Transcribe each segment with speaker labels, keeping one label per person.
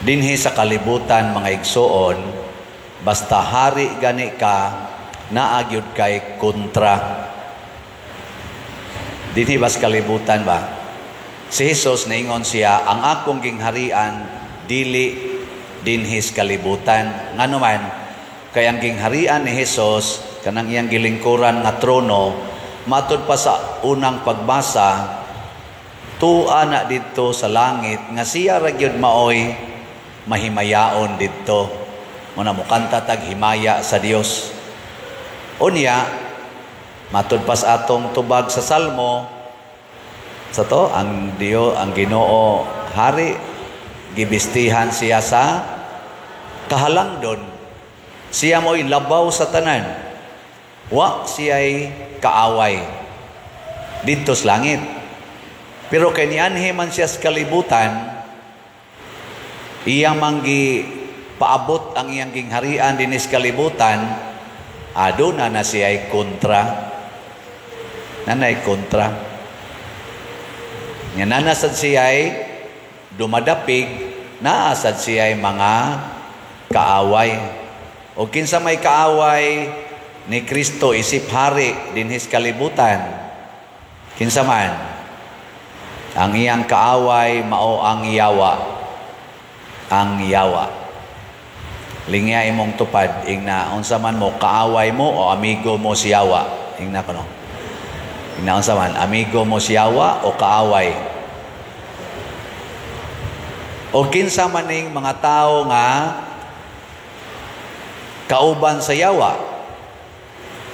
Speaker 1: Dinhi sa kalibutan, mga igsuon, basta hari gani ka, naa gyud kay kontra. Dinhi bas kalibutan ba? Si Jesus, niingon siya, "Ang akong gingharian dili dinhi sa kalibutan." Ngano man, kay ang gingharian ni Jesus, kanang iyang gilingkuran nga trono, matud pa sa unang pagbasa, tua na didto sa langit nga siya ra gyud maoy mahimayaon didto. Muna mukanta tag himaya sa Dios. Unya, matud pa sa atong tubag sa Salmo, sa to ang Dio, ang Ginoo hari, gibistihan siya sa kahalangdon. Siya mo'y labaw sa tanan. Wa siya'y kaaway didto sa langit. Pero kay nianhi man siya sa kalibutan, iyang manggi paabot ang iyang gingharian dinhi sa kalibutan, aduna na siya'y kontra. Nanay kontra. Nga nanasad siya'y dumadapig, naasad siya'y mga kaaway. O kinsa may kaaway ni Kristo isip hari dinhi sa kalibutan? Kinsa man? Ang iyang kaaway mao ang yawa. Ang yawa. Lingya imong tupad, ingna unsa man mo, kaaway mo o amigo mo si yawa? Ingna kuno. Ingna unsa man, amigo mo si yawa o kaaway? O kinsa man ning mga tao nga kauban sa yawa?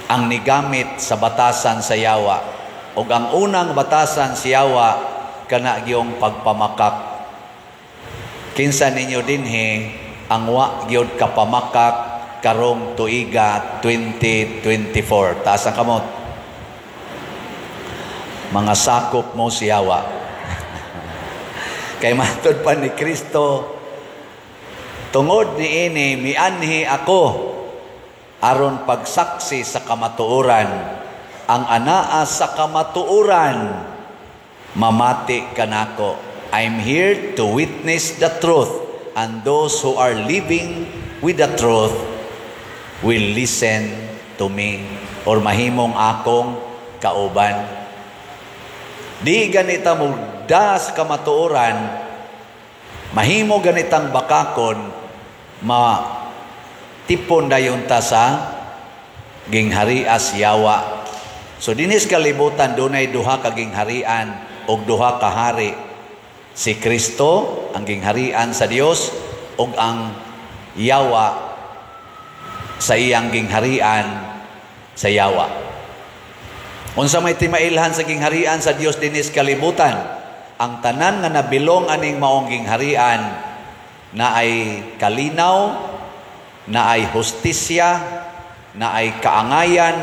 Speaker 1: Ang nigamit sa batasan sa yawa. Og ang unang batasan sa yawa kana gyung pagpamakak. Kinsa ninyo dinhi ang wa gyud kapamakak karong tuiga 2024? Taas ang kamot. Mga sakop mo si yawa. Kay matod pa ni Kristo, "Tungod niini mianhi ako aron pagsaksi sa kamatuoran. Ang anaa sa kamatuoran mamati kanako." I'm here to witness the truth, and those who are living with the truth will listen to me or mahimong akong kauban. Di ganita mo das kamatuoran, mahimo ganitang bakakon, ma tipon dayon ta sa gingharias yawa. So dinhi sa kalibutan dunay duha ka gingharian og duha ka hari. Si Kristo ang gingharian sa Dios ug ang yawa sa iyang gingharian sa yawa. Unsa may timailhan sa gingharian sa Dios dinhi sa kalibutan? Ang tanan nga nabilong aning maong gingharian na ay kalinaw, na ay hustisya, na ay kaangayan,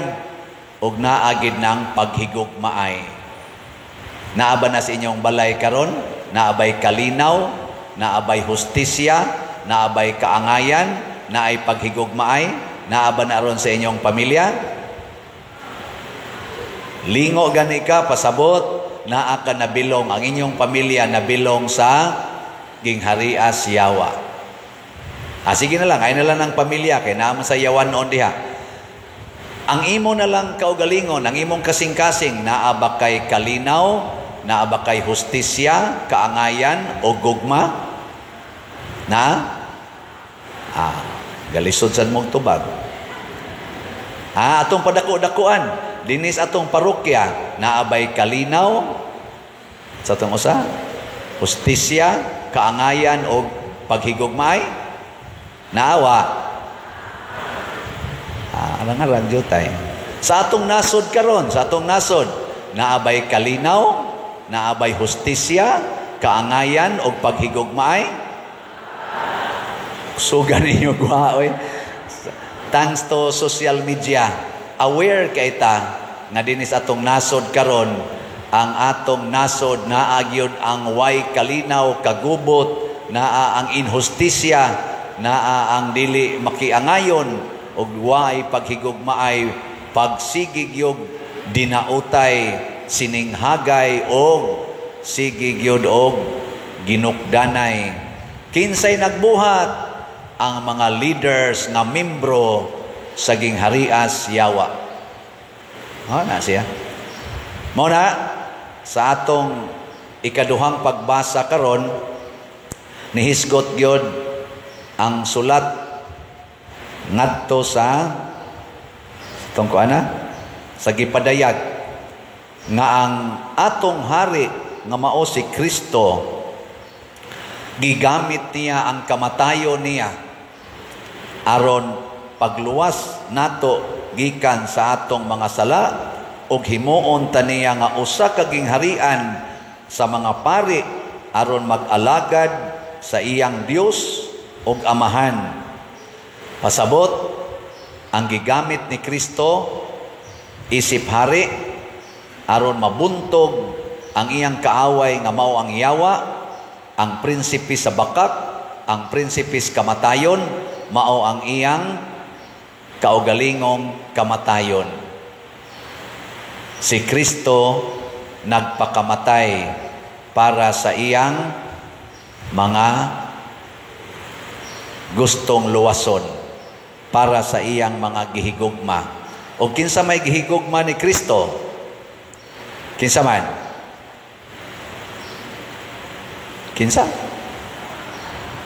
Speaker 1: ug naa gid ng paghigugmaay. Naa ba na sa inyong balay karon? Naa bay kalinaw, naa bay hustisya, naa bay kaangayan, naay paghigugmaay? Naa ba na aron sa inyong pamilya? Lingo gani ka, pasabot, naa ka nabilong, ang inyong pamilya nabilong sa gingharias yawa. Ah, sige na lang, ay na lang ng pamilya, kay naa man sa yawan noon diha. Ang imo na lang kaugalingon, ang imong kasing-kasing, naa ba kay kalinaw, naa ba kay hustisya, kaangayan, o gugma? Na? Ah, galisod sad mong tubag. Ah, atong padako-dakuan, dinhi sa atong parokya, naa bay kalinaw, sa atong usa, hustisya, kaangayan, o paghigugmaay? Naawa. Ah, alang-alang jutay. Sa atong nasod karon, sa atong nasod, naa bay kalinaw, naa bay hustisya, kaangayan o paghigugmaay? Suga ninyo guha, oy. Thanks to social media, aware kay ta nga dinhi sa atong nasod karon, ang atong nasod naa gyud ang way kalinaw, kagubot, naa ang inhustisya, naa ang dili makiangayon ug way paghigugmaay, pagsigig yog dinautay, sininghagay og sige gyud og ginukdanay. Kinsay nagbuhat? Ang mga leaders nga membro sa gingharias yawa. Ha, na siya. Mao na sa atong ikaduhang pagbasa karon, nihisgot gyud ang sulat ngadto sa tong kuana sa gipadayag nga ang atong hari nga mao si Kristo, gigamit niya ang kamatayon niya aron pagluwas nato gikan sa atong mga sala ug himuon ta niya nga usa ka gingharian sa mga pari aron mag-alagad sa iyang Dios ug Amahan. Pasabot, ang gigamit ni Kristo isip hari aron mabuntog ang iyang kaaway nga mao ang yawa, ang prinsipe sa bakak, ang prinsipe sa kamatayon, mao ang iyang kaugalingong kamatayon. Si Kristo nagpakamatay para sa iyang mga gustong luwason, para sa iyang mga gihigugma. O kinsa may gihigugma ni Kristo? Kinsa man? Kinsa?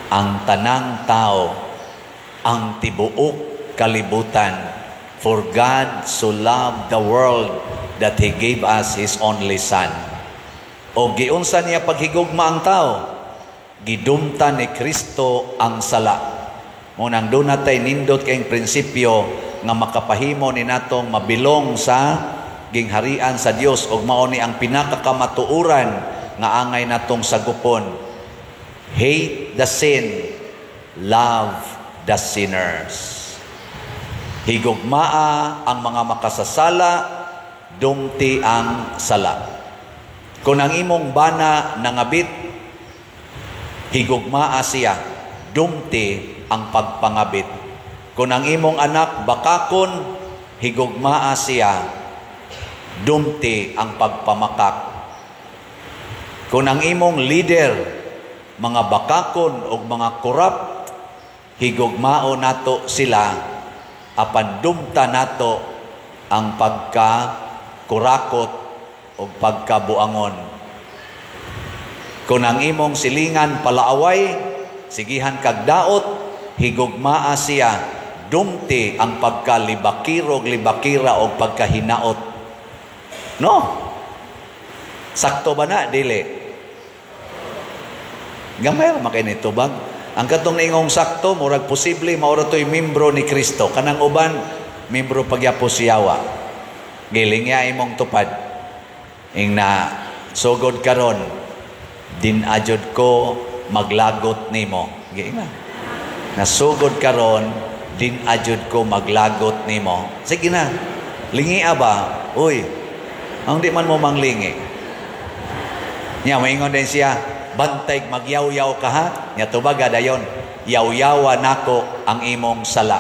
Speaker 1: Ang tanang tao, ang tibuok kalibutan. For God so loved the world that He gave us His only Son. O giunsa niya paghigugma ang tao? Gidumta ni Kristo ang sala. Munang doon natay nindot kayong prinsipyo nga makapahimo ni natong mabilong sa gingharian sa Dios ug mao ni ang pinakakamatuoran nga angay natong sagupon. Hate the sin, love the sinners. Higugmaa ang mga makasasala, dumti ang sala. Kung ang imong bana nangabit, higugmaa siya, dumti ang pagpangabit. Kung ang imong anak bakakon, higugmaa siya, dumti ang pagpamakak. Kung ang imong leader, mga bakakon o mga korap, higugmao nato sila, apan dumta nato ang pagka-kurakot o pagkabuangon. Kung ang imong silingan palaaway, sigihan kag daot, higugmaa siya, dumti ang pagkalibakirog libakira o pagkahinaot. No? Sakto ba na? Dili. Gamay ra man kay tubag. Ang katong naingong sakto, murag posible maura to'y membro ni Kristo. Kanang uban, membro pagyapos siyawa. Giling niya imong tupad. Ing na sugod karon, din ajud ko maglagot nimo. Giing na. Nasugod karon, din ajud ko maglagot nimo. Sige na. Lingia ba? Uy, ang di man mo manglingi. Nya maingon din siya, bantay magyaw-yaw ka ha? Nya tubaga dayon, yaw-yawa nako ang imong sala.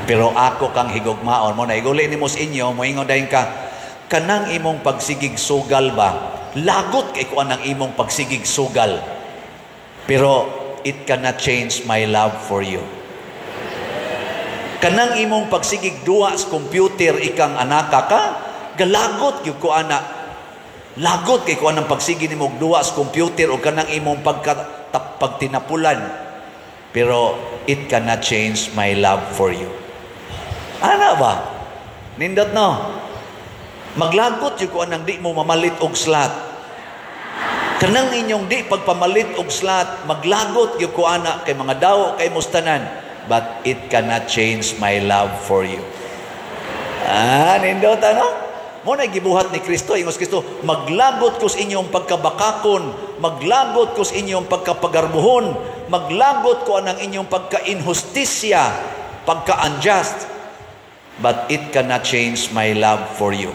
Speaker 1: Pero ako kang higugmaon mo na iguli nimo sa inyo, moingon dayon ka, kanang imong pagsigig sugal ba? Lagot kay kuan ang imong pagsigig sugal. Pero it cannot change my love for you. Kanang imong pagsigig duwa sa computer ikang anaka ka, galagot gyud ko ana. Lagot kay kuan ang pagsige nimo og duwa sa computer o kanang imong pagtinapulan. Pero it cannot change my love for you. Ana ba? Nindot no? Maglagot gyud ko anang di mo mamalit og slot. Kanang inyong di pagpamalit og slot, maglagot gyud ko ana kay mga daw kay mustanan, but it cannot change my love for you. Ah, nindot ano? Mo na gibuhat ni Kristo, ingos Kristo, maglagot ko sa inyong pagkabakakon, maglagot ko sa inyong pagkapagarbuhon, maglagot ko anang inyong pagka-inhustisya, pagka-unjust, but it cannot change my love for you.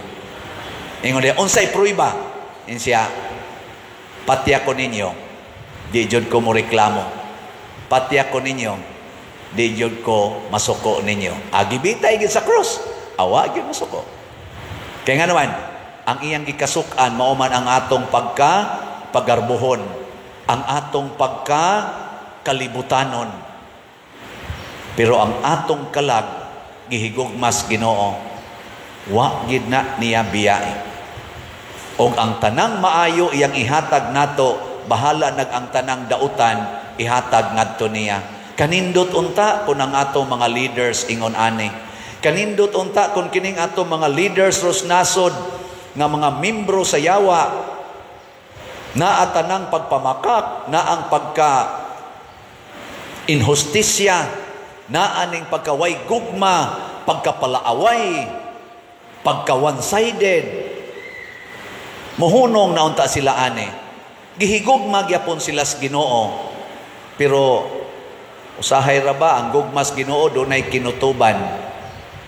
Speaker 1: Ingon niya, unsay pruiba? In siya, pati ako ninyo, di jud ko mo reklamo. Pati ako ninyo, di jud ko masuko ninyo. Agibitay gid sa krus, awa gyud masuko. Kaya nga naman, ang iyang gikasuk-an, mao man ang atong pagka pagarbuhon. Ang atong pagka kalibutanon. Pero ang atong kalag gihigugmas Ginoo, wa gid na niya biyai. Og ang tanang maayo iyang ihatag nato, bahala nag ang tanang dautan ihatag ngadto niya. Kanindot unta kun ang atong mga leaders ingon ani. Kanindot unta kun kining atong mga leaders ros nasod nga mga membro sa yawa, naa tanang pagpamakak, na ang pagka inhustisya, naa ning pagkaway gugma, pagkapalaaway, pagka one-sided. Muhunong na unta sila ani. Gihigugma gyapon sila sa Ginoo. Pero usahay ra ba ang gugmas Ginoo dunay kinutuban.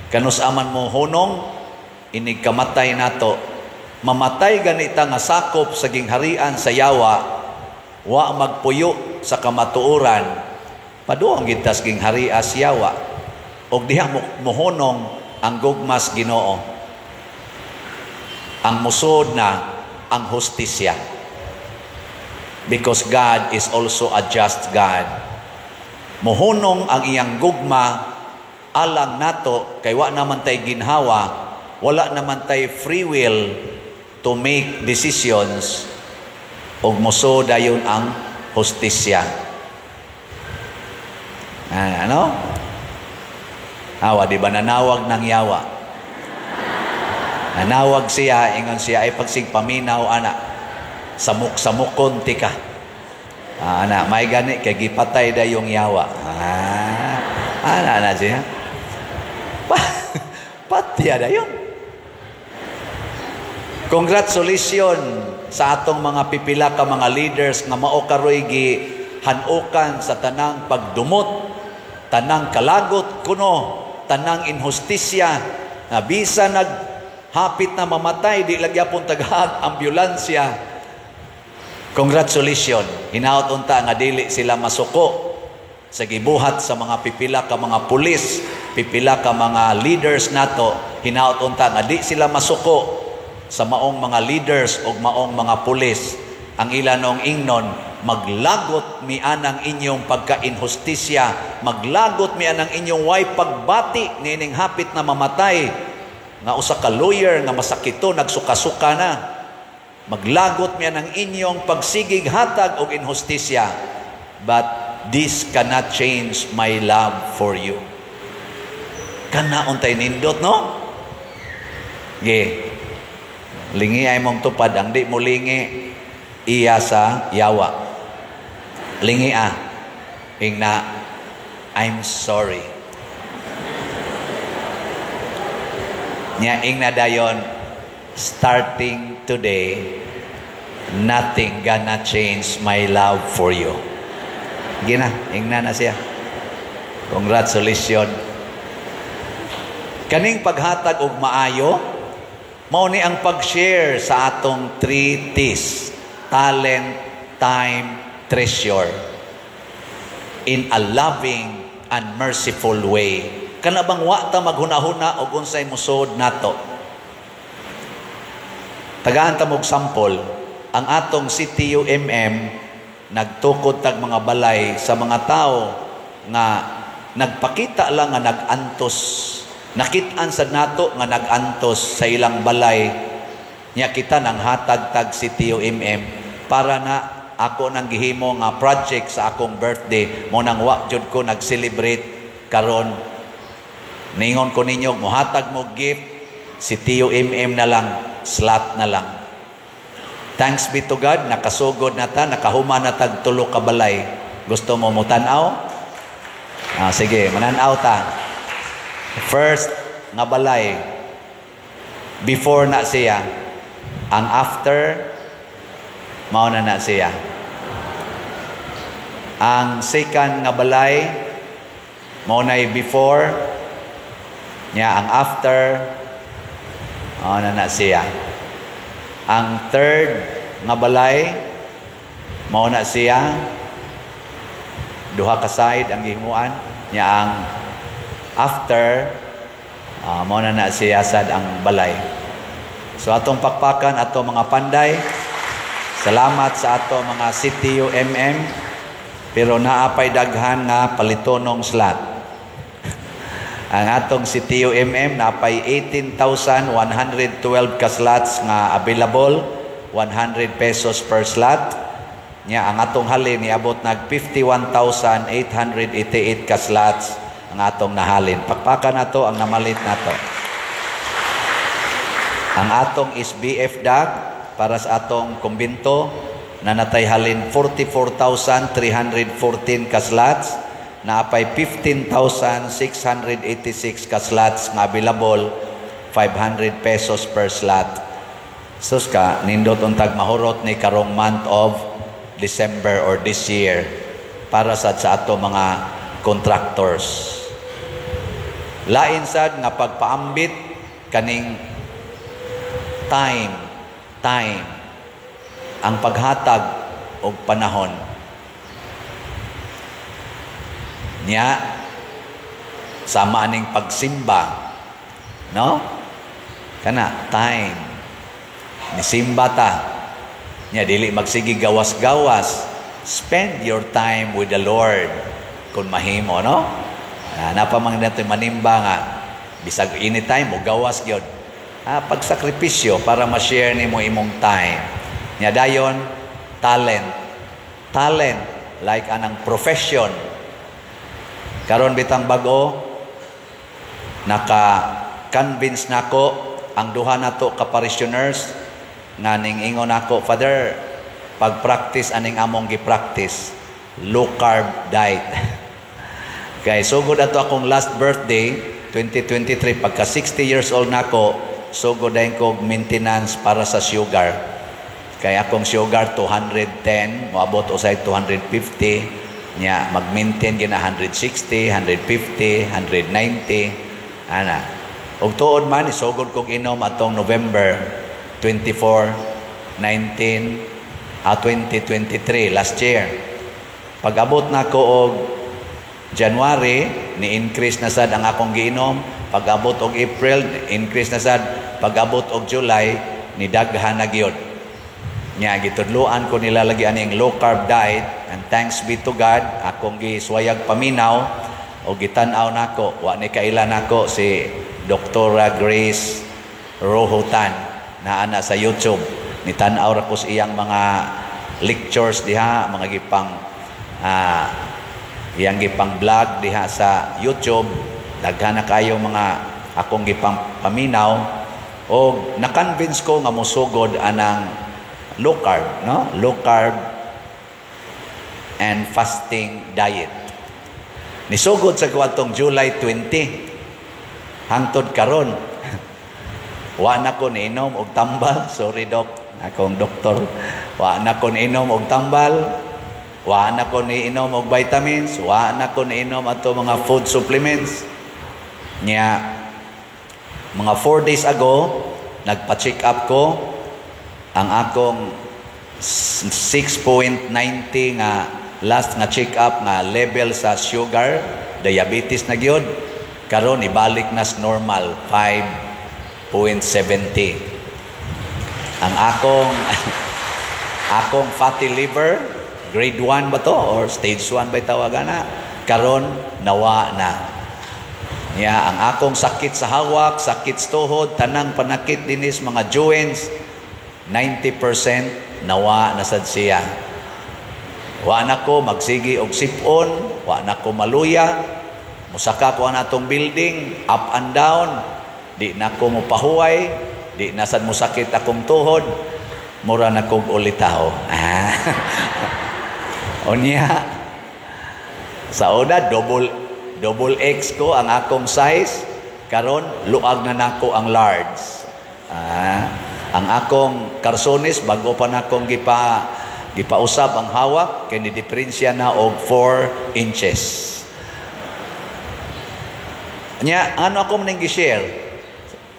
Speaker 1: Kanus aman mo hunong inig kamatay nato. Mamatay ganita nga sakop sa gingharian sa yawa, wa magpuyo sa kamatuoran, paduong gitas gingharian sa yawa. Og diha muhunong ang gugmas Ginoo. Ang musod na ang hustisya. Because God is also a just God. Muhunong ang iyang gugma alang nato kay wa naman tay ginhawa, wala naman tay free will to make decisions, ug muso dayon ang hustisya. Ah, ano? Awa, di ba nanawag ng yawa? Nanawag siya, ingon siya, ay pagsig paminaw, ana, samok-samokon tika. Ah, ana, may gani, kay gipatay da yung yawa. Ah, ana na siya. Patya da yun. Congratulations sa atong mga pipila ka mga leaders nga mao karoy gi hanukan sa tanang pagdumot, tanang kalagot kuno, tanang inhustisya, na bisa naghapit na mamatay, di lagyapon tagahag ambulansya. Congratulations. Hinaot unta nga dili sila masuko sa gibuhat sa mga pipila ka mga pulis, pipila ka mga leaders nato. Hinaot unta nga di sila masuko sa maong mga leaders o maong mga pulis. Ang ilanong ingnon, maglagot mi anang inyong pagka-inhustisya, maglagot mi anang inyong way pagbati niining hapit na mamatay nga usa ka lawyer nga masakito, nagsuka-suka na. Maglagot mi anang inyong pagsigig hatag og inhustisya, but this cannot change my love for you. Kana untay nindot, no? Ge. Lingi ay mong tupad, ang di mo lingi iya sa yawa. Lingi ah. Ingna, I'm sorry. Nya ingna dayon, starting today, nothing gonna change my love for you. Gina, ingna na siya. Congratulations. Kaning paghatag og maayo, mao ni ang pag-share sa atong 3 T's: talent, time, treasure, in a loving and merciful way. Kana bang wa ta maghuna-huna og unsay musod nato? Tagaan ta mog sample, ang atong CTUMM nagtukod tag mga balay sa mga tao nga nagpakita lang nga nag-antos. Nakit-an sad nato nga nag-antos sa ilang balay. Nya kita nang hatag tag CTUMM para na ako nang gihimo nga project sa akong birthday, mo nang wa jud ko nag-celebrate karon. Ningon ko ninyo, mohatag mo gift, si TUMM na lang, slot na lang. Thanks be to God, nakasugod na ta, nakahuma na tag tulo ka balay. Gusto mo mutan-aw? Ah, sige, manan-aw ta. First nga balay, before na siya, ang after, mao na na siya. Ang second nga balay, mao na'y before, niya ang after, mao na na siya. Ang third nga balay, mao na siya, duha ka side ang gihimuan, niya ang after, mao na na siya sad ang balay. So atong pakpakan atong mga panday. Salamat sa ato mga CTU MM, pero naapay daghan nga palitonong slot. Ang atong CTU MM naapay 18,112 ka slots nga available, 100 pesos per slot. Nya ang atong halin niabot nag 51,888 ka slots ang atong nahalin. Pakpakan nato ang namalit nato. Ang atong SBF DAC para sa atong kumbinto na natay halin 44,314 ka slots, naapay 15,686 ka slots nga available, 500 pesos per slot. Sus ka, nindot untag mahurot ni karong month of December or this year para sad sa ato mga contractors. Lain sad nga pagpaambit kaning time, time, ang paghatag og panahon. Nya sama aning pagsimba, no? Kana time nisimba ta. Nya dili magsige gawas-gawas. Spend your time with the Lord kung mahimo, no? Na napa man nato manimba nga bisag anytime mo gawas gyud. Pagsakripisyo para ma-share nimo imong time. Nya dayon talent. Talent like anang profession. Karon bitang bag-o naka-convince nako ang duha nato ka parishioners nga ning ingon nako, "Father, pag-practice aning among gi-practice, low carb diet." Kay sugod ato akong last birthday 2023, pagka 60 years old nako, sugod dayon ko maintenance para sa sugar. Kay akong sugar 210, moabot usay 250, nya mag-maintain gina 160, 150, 190 ana. Ug tuod man isugod kog inom atong November 24, 19, 2023, last year. Pag-abot nako og January, ni-increase na sad ang akong giinom. Pag-abot og April, increase na sad. Pag-abot og July, nidaghan na gyud. Nya gitudloan ko nila lagi aning low carb diet, and thanks be to God, akong gisuwayag paminaw o gitan-aw nako, wa ni kaila nako si Dr. Grace Rohotan na ana sa YouTube. Nitan-aw ra ko sa iyang mga lectures diha, mga gipang iyang gipang vlog diha sa YouTube. Daghan na kayo mga akong gipang paminaw og na-convince ko nga mosugod anang low carb, no? Low carb and fasting diet. Nisugod sa kuwatong July 20 hangtod karon. Wa na ko niinom og tambal, sorry doc, akong doktor. Wa na ko niinom og tambal, wa na ko niinom og vitamins, wa na ko niinom ato mga food supplements. Nya mga 4 days ago, nagpa-check up ko ang akong 6.90 nga last nga check up nga level sa sugar, diabetes na gyud. Karon ibalik na sa normal, 5.70. Ang akong akong fatty liver, grade 1 ba to or stage 1 ba tawagan na? Karon nawa na. Nya ang akong sakit sa hawak, sakit sa tuhod, tanang panakit dinis mga joints, 90% nawa na sad siya. Wa na ko magsigi og sipon, wa na ko maluya. Musaka ko ang atong building, up and down. Di na ko mopahuway, di na sad mosakit akong tuhod. Mura na kog ulitaw. Unya, sa una, double double X ko ang akong size. Karon luag na nako ang large. Ang akong karsones, bago pa nakong gipausab ang hawak, kay ni diferensya na og 4 inches. Nya, ano ako maning gi-share?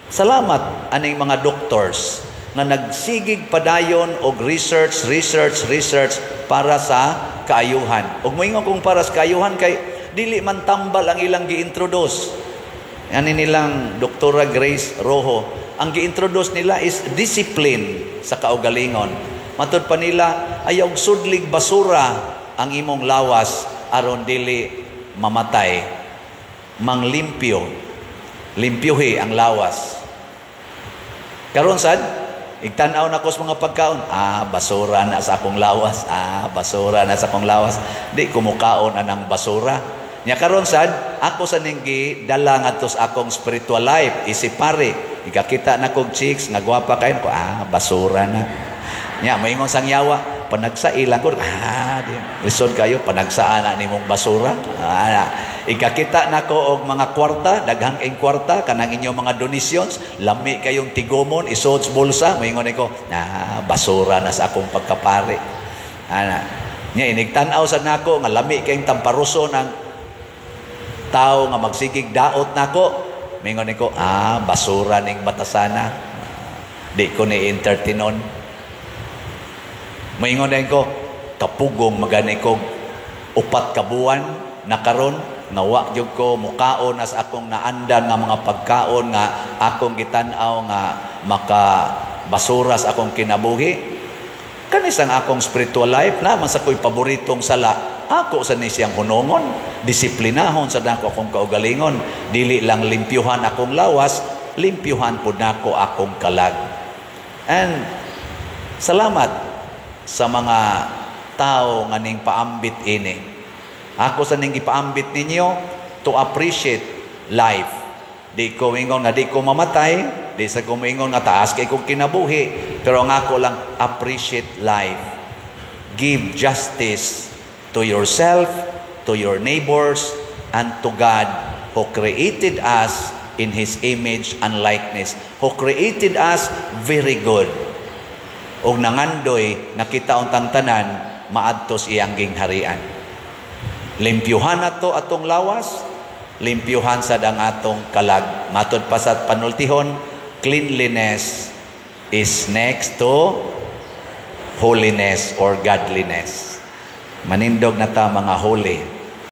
Speaker 1: Salamat aning mga doctors nga nagsigig padayon og research, research, research para sa kaayuhan. Ug moingon kong para sa kaayuhan kay dili man tambal ang ilang gi-introduce. Ani nilang Doktora Grace Rojo, ang gi-introduce nila is discipline sa kaugalingon. Matud pa nila, ayaw sudlig basura ang imong lawas aron dili mamatay. Manglimpyo. Limpyuhi ang lawas. Karon sad, igtan-aw na ko sa mga pagkaon. Ah, basura na sa akong lawas. Ah, basura na sa akong lawas. Di ko mukaon anang basura. Nya karon sad, ako sa ning dala ngadto sa akong spiritual life, isip pare. Ikakita na kog chicks nga gwapa kayo ko, ah, basura na. Nya moingon sang yawa, panagsai lang ko, ah, di, lisod kayo panagsaan na nimong basura. Ah, ikakita na ko og mga kwarta, daghang ing kwarta kanang inyong mga donations, lami kayong tigomon, isod sa bulsa, moingon ko, na basura na sa akong pagkapare. Ana. Nya inigtan-aw sa nako nga lami kayong tamparuso ng tao nga magsigig daot nako. Mingon ko, ah, basura ning batasana. Di ko ni entertainon. Moingon din ko, kapugong magani ko 4 ka buwan na karon nga wa gyud ko mukaon as akong naandan nga mga pagkaon nga akong gitan-aw nga maka basura sa akong kinabuhi. Kani sang akong spiritual life na man sa ko'y paboritong sala, ako sa ni siyang hunongon, disiplinahon sa nako akong kaugalingon. Dili lang limpyuhan akong lawas, limpyuhan pud nako akong kalag. And salamat sa mga tao nga ning paambit ini. Ako sa ning gipaambit ninyo to appreciate life. Di ko ingon nga di ko mamatay, di sa ko moingon nga taas kay kong kinabuhi, pero ang ako lang, appreciate life. Give justice to yourself, to your neighbors, and to God who created us in His image and likeness, who created us very good. Og nangandoy nakita untang tanan maadto sa iyang gingharian. Limpyuhan nato atong lawas, limpyuhan sad ang atong kalag. Matod pa sa panultihon, cleanliness is next to holiness or godliness. Manindog na ta mga holy.